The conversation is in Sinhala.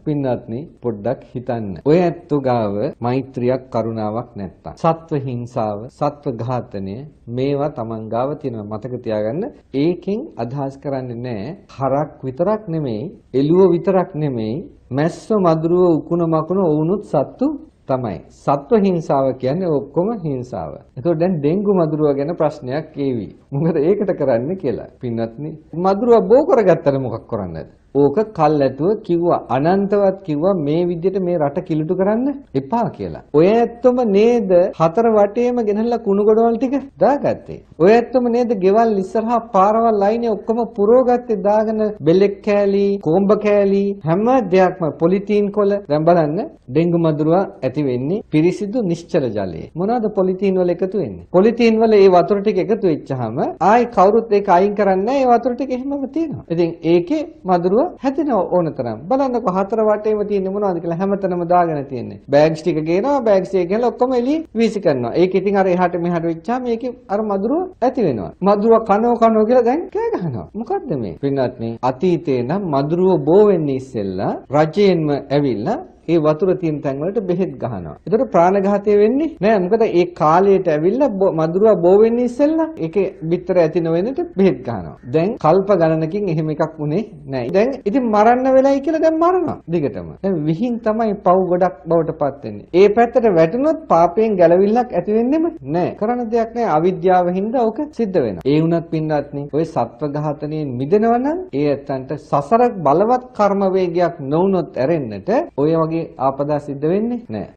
පින්වත්නි පොඩ්ඩක් හිතන්න. ඔය ඇත්තෝ ගාව මෛත්‍රියක් කරුණාවක් නැත්තම් සත්ව හිංසාව, සත්ව ඝාතනය මේවා Taman ගාව තියෙනවා මතක තියාගන්න. ඒකෙන් අදහස් කරන්නේ නෑ හරක් විතරක් නෙමෙයි, එළුව විතරක් නෙමෙයි, මැස්ස මදුරුව උකුණ මකුණ ඔවුනුත් සත්තු තමයි. සත්ව හිංසාව කියන්නේ ඔක්කොම හිංසාව. එතකොට දැන් ඩෙන්ගු මදුරුව ගැන ප්‍රශ්නයක් ඒවි. මොකද ඒකට කරන්නේ කියලා. පින්වත්නි මදුරුව බෝ කරගත්තට මොකක් කරන්නද? ඕක කල් ඇතුව කිව්වා, අනන්තවත් කිව්වා මේ විදිහට මේ රට කිලුටු කරන්න එපා කියලා. ඔය ඇත්තම නේද හතර වටේම ගෙනල්ලා කුණු ගොඩවල් ටික දාගත්තේ. ඔය ඇත්තම නේද ගෙවල් ඉස්සරහා පාරවල් ලයිනේ ඔක්කොම පුරවගත්තේ දාගෙන බෙලෙක් කෑලි, කොඹ කෑලි හැම දෙයක්ම පොලිතීන් කොළ. දැන් බලන්න ඩෙන්ගු මදුරුවා ඇති වෙන්නේ පිරිසිදු නිශ්චල ජලයේ. මොනවාද පොලිතීන් වල එකතු වෙන්නේ? පොලිතීන් වල ඒ වතුර ටික එකතු වෙච්චාම ආයි කවුරුත් ඒක අයින් කරන්නේ නැහැ. ඒ වතුර ටික එහෙමම තියෙනවා. ඉතින් ඒකේ මදුරුව හැදෙනව ඕන තරම්. බලන්නකෝ හතර වටේම තියෙන්නේ මොනවද කියලා හැමතැනම දාගෙන තියෙන්නේ. බෑග්ස් ටික ගේනවා, බෑග්ස් ටික ගෙනලා ඔක්කොම එළිය වීසි කරනවා. ඒක ඉතින් අර එහාට මෙහාට වෙච්චාම ඒකේ අර මදුරුව ඇති වෙනවා. මදුරුව කනෝ කනෝ කියලා දැන් කෑ ගහනවා. මොකද්ද මේ? පින්වත්නි අතීතේ නම් මදුරුව බෝ වෙන්නේ ඉස්සෙල්ලා රජයෙන්ම ඇවිල්ලා ඒ වතුර තියෙන තැන් වලට බෙහෙත් ගහනවා. ඒතකොට ප්‍රාණඝාතය වෙන්නේ නෑ. මොකද ඒ කාලයට ඇවිල්ලා මදුරුවා බෝ වෙන්නේ ඉස්සෙල්ලා ඒකේ බිත්තර ඇති නොවෙන්නට බෙහෙත් ගහනවා. දැන් කල්ප ගණනකින් එහෙම එකක් වුණේ නෑ. දැන් ඉතින් මරන්න වෙලයි කියලා දැන් මරනවා දිගටම. දැන් විහිං තමයි පව් ගොඩක් බවට පත් වෙන්නේ. ඒ පැත්තට වැටුනොත් පාපයෙන් ගැලවිල්ලක් ඇති වෙන්නෙම නෑ. කරන්න දෙයක් නෑ. අවිද්‍යාව හින්දා ඕක සිද්ධ වෙනවා. ඒ වුණත් පින්වත්නි ඔය සත්ව ඝාතනයෙන් මිදෙනවා නම් ඒ ඇත්තන්ට සසර බලවත් කර්ම වේගයක් නොවුනොත් ඇරෙන්නට ඔය වගේ ආපදා සිද්ධ වෙන්නේ නෑ.